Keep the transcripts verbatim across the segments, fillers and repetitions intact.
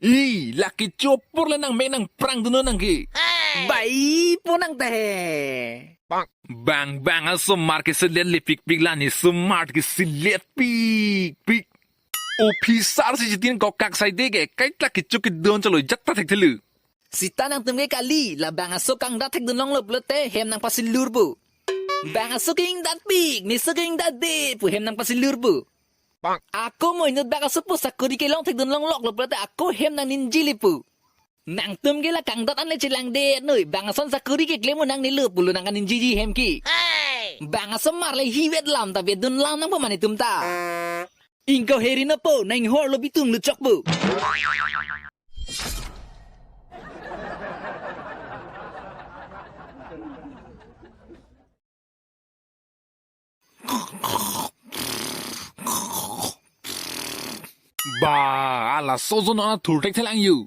I, la kecho apor le nangmek nangprang dunnon nangke. Bai po nang ta he. Bang bang asomar ke selet le pikpik la ne asomar ke selet pikpik. Officer si chitin kokak saide ke kaita kecho kedo chalo jat ta thekthelo. Sita nangtum ke kali, la bang aso kangdat thekdun longlo pulote hem nangpasilur pu. Bang aso ke ingdatpik, ne aso ke ingdatde pu hem nangpasilur pu. Ako mo inut bak aso pu sakori kelong thekdun longloklo pulote ako hem nangninjili pu. Nangtum ke la kangdat an le chelangdet noi, bang ason sakori keklem un nangnelo pulo nangkaninjiji hem ke. Bang asomar le hivet lam ta vetdun lam nangpo mane tum ta. Ingko heri no po, nang hor lo bitung luchok po. Ba, ala sozo non athur thekthelang yo.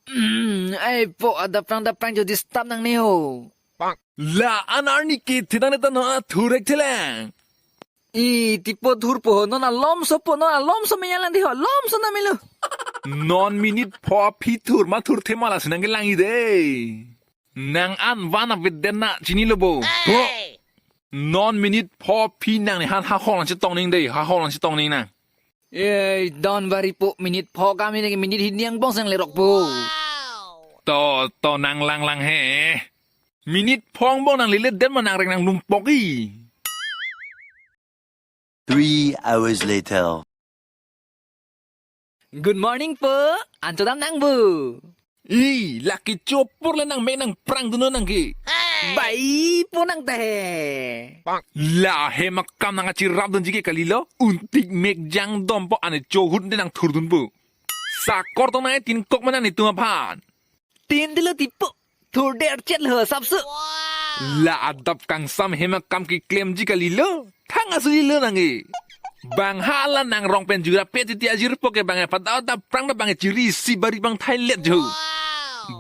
Hmm, ai po, adaprang daprang jo disturb nangne ho. La an arni ke thedang neta non athur thekthelang. I, tipo thur po ho, non alomso po, non alomso meyalan di ho, alomso na melo. Non minute pho aphi thur ma thurthe ma lasi nangkelang i de. Nang an van avet den na chinilo bo. Ho. Non minute pho aphi nang ne han ha hol nang chetong ning de, ha hol nang chetong ning nang. Ei, don bari po minute pho kami ne minute hini angbong sang lerok po. To, to nang langlang he. Minute pho angbong nanglele den ma nangreng nanglumpok i. Three hours later. Good morning po. An chodam nang bu. I, la kecho apor le nangmek nangprang dunnon nangke. Bai po nang ta he. La hem akam nangkachirap dunji ke kalilo. Untik mek jang dom po ane chohut de nangthurdun po. Sakor tong nang tin kok mana netum aphan. Tin dilo tipo. Thurder chet lo sapsu. La adap kangsam hem akam keklemji kalilo. Thang asulilo nangke. Bang hala nangrong pen jura pe titi ajirpo ke bang e pada adaprang da bang e chiri si bari bang thailet jo.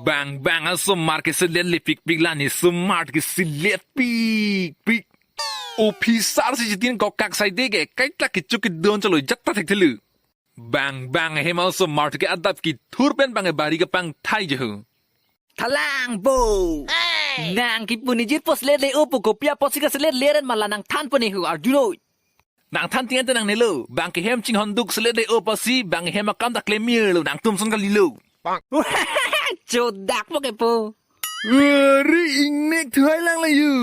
Bang bang asomar ke selet le pikpik la ne asomar ke selet pikpik. Officer si chitin kokak saide ke kaita kecho kedo chalo jat ta thekthelo. Bang bang hem asomar ke adap kethur pen bang e bari kepangthai jo. Thalang bo. Nang kipu ne jirpo selet le-o po kopi apotsi kaselet leren ma la nangthan po ne hu arjunoi. Nangthan ting ante nangnelo. Bang ke hem chinghonduk selet le-o apotsi bang hem akam ta klemir lo nangtum son kalilo. Chodak po ke po. Uri ingnek thuhai lang la yu.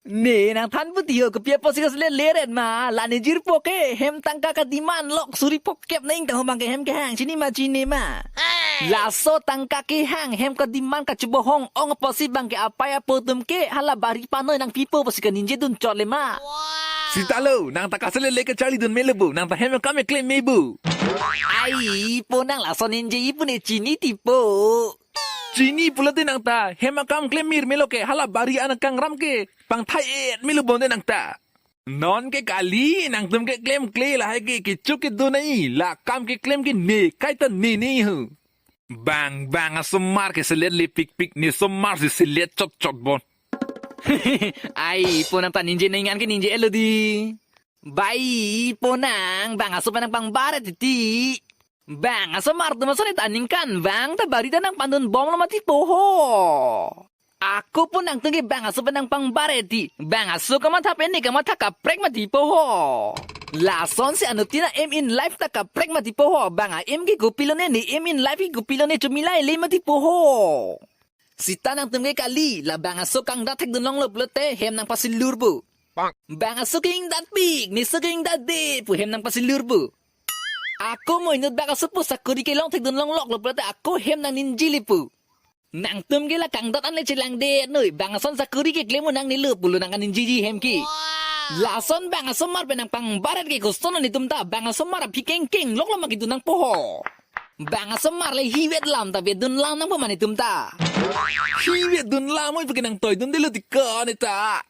Ne nangthan puti ho kopi apotsi kaselet leren ma la ne jirpo ke hem tangka ka demand lok suri phokep na ingtang ho bang ke hem kehang chini ma chini ma. Laso tangka kehang hem ka demand kachibohong ong apotsi bang ke apai apo atum ke hala bari panoi nangpipo apotsi kaninje dun chot le ma. Sita lo nang ta kaselet le kacharli dun melo bo nang ta hem akam keklem me bo. Ai po nang laso ninje i pu ne chini tipo. Chini pulote nang ta hem akam klemir melo ke hala bari an kangram ke pangthai et melo bonde nang ta. Non ke kali nangtum ke klemkle lahai ke kecho kedo nai la kam keklem ke ne kaita ne ne hu. Bang bang asomar ke selet le pikpik ne asomar si selet chot chot bon. Ai po nang ta ninje nang an ke ninje elo di. Bai po nang bang aso pen nangpangbar titi. Bang asomar atum ason ta ningkan bang ta bari ta nangpandun bomlo ma tipo ho. Ako po nangtum ke bang aso pen nangpangbar ti. Bang aso kamatha pen ne kamatha kaprek ma tipo ho. Lasonsi anuttin a aim in life ta kaprek ma tipo ho. Bang a aim ke kopilo ne ne aim in life ke kopilo ne chomilai le ma tipo ho. Sita nangtum ke kali la bang aso kangdat thekdun longlo pulote hem nangpasilur pu. Bang aso ke ingdatpik, ne aso ke ingdatde pu hem nangpasilur pu. Ako mo inut bak aso pu sakori kelong thekdun longloklo pulote ako hem nangninjili pu. Nangtum ke la kangdat an le chelangdet noi, bang ason sakori keklem un nangnelo pulo nangkaninjiji hem ke. Lason bang asomar pen nangpangbaret ke koson netum ta, bang asomar aphi kengkeng loklo ma kedun nangpo ho. Bang asomar le hivet lam ta vetdun lam nangpo ma netum ta. Hivetdun lam oi pu ke nangtoidundelo ti ko ne ta.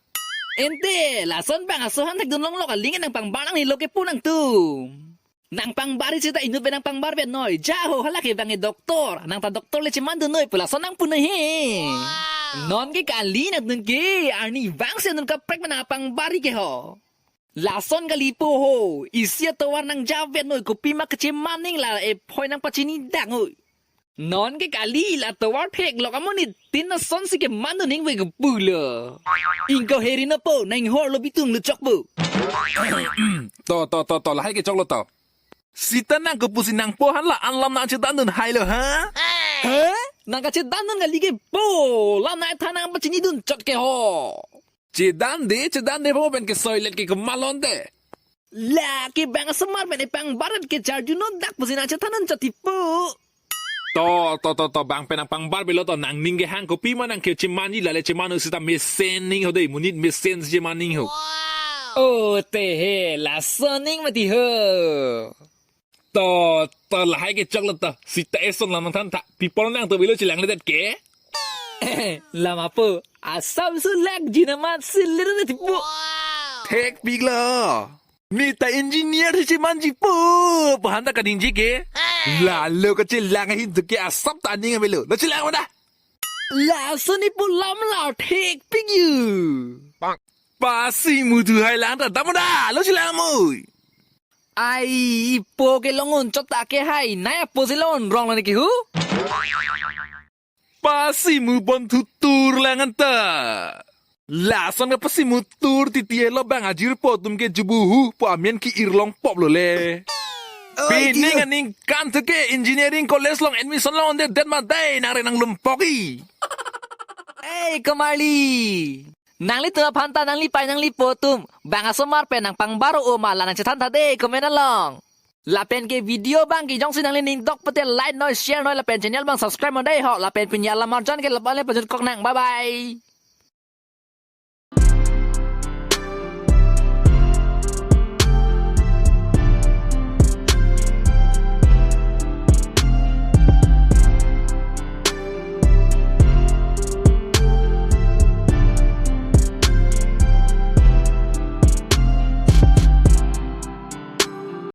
Ante, lason bang aso han thekdun longlok aling nangpangbar nangnelo ke pu nangtum. Nangpangbar sita inut pen nangpangbarvet noi. Ja ho hala ke bang e doktor. Nang ta doktor le chemandun noi pu lason nangpu noi he. Non ke kali nangtum ke arni bang si anut kaprek pen nangpangbar ke ho. Lason kali po ho. Isi atovar nangjavet noi kopi ma kachemaning la ephoi nangpachini dak noi. Non ke kali la tovar theklok amonit tin asonsi keman dun hingve ke pulo. Ingko heri no po, nang hor lo bitung lo chok po. To, to, to, to, lahai ke choklo to. Sita nang kopusi nangpo han la-an lam nangchedan dun hailo, ha? Ha? Nang kachedan dun kali ke po. Lam nang than nang pachini dun chot ke ho. Chedan de, chedan de, po pen ke soilet ke kemalon de. La ke bang asomar pen epangbar ke charju no dak pusi nangchethan dun chot ti po. To, to, to, to, bang pen nangpangbar belo to, nangning kehang kopi ma nang ke chemanji, lale cheman sita mesen ning ho de, monit mesen cheman ning ho. O te he, lason ning mati ho. To, to, lahai ke choklo to, sita eson lam nangthan tha, pi apor nang to belo chelang ledet ke. Lam apo, asam sulak jinamat silir na ti po. Thekpiklo. Neta engineer si chemanji po, po han ta kaningje ke. Lalo kachelang ahin to ke asap ta aning avelo. Lo chelang mada. Lason ni po lam la thekpik yu. Pasi mutu hai lang ta, dam mada. Lo chelang mui. Ai, ipo ke longun chot ta ke hai. Nai apo si longun rong lo ne ke hu. Pasi mu bon thutur lang anta. Lason kapasi mutur titi lo bang ajirpo atum ke jubuhu po amen ke-ir longpop lo le. Oi, pining tio. Aningkan to ke engineering college along admission longdet ma dei nang re nang lumpok i. Ei, komarli. Nanglitum aphan ta nanglipei nanglipo atum bang asomar pen nangpangbar o ma la nangchethan tha dei comment along. Lapen ke video bang ke jongsi nangli ning dok pute like noi, share noi, lapen channel bang subscribe noi dei ho, lapen pini alam arjan ke lapu-an le pajut kok nang. Bye bye.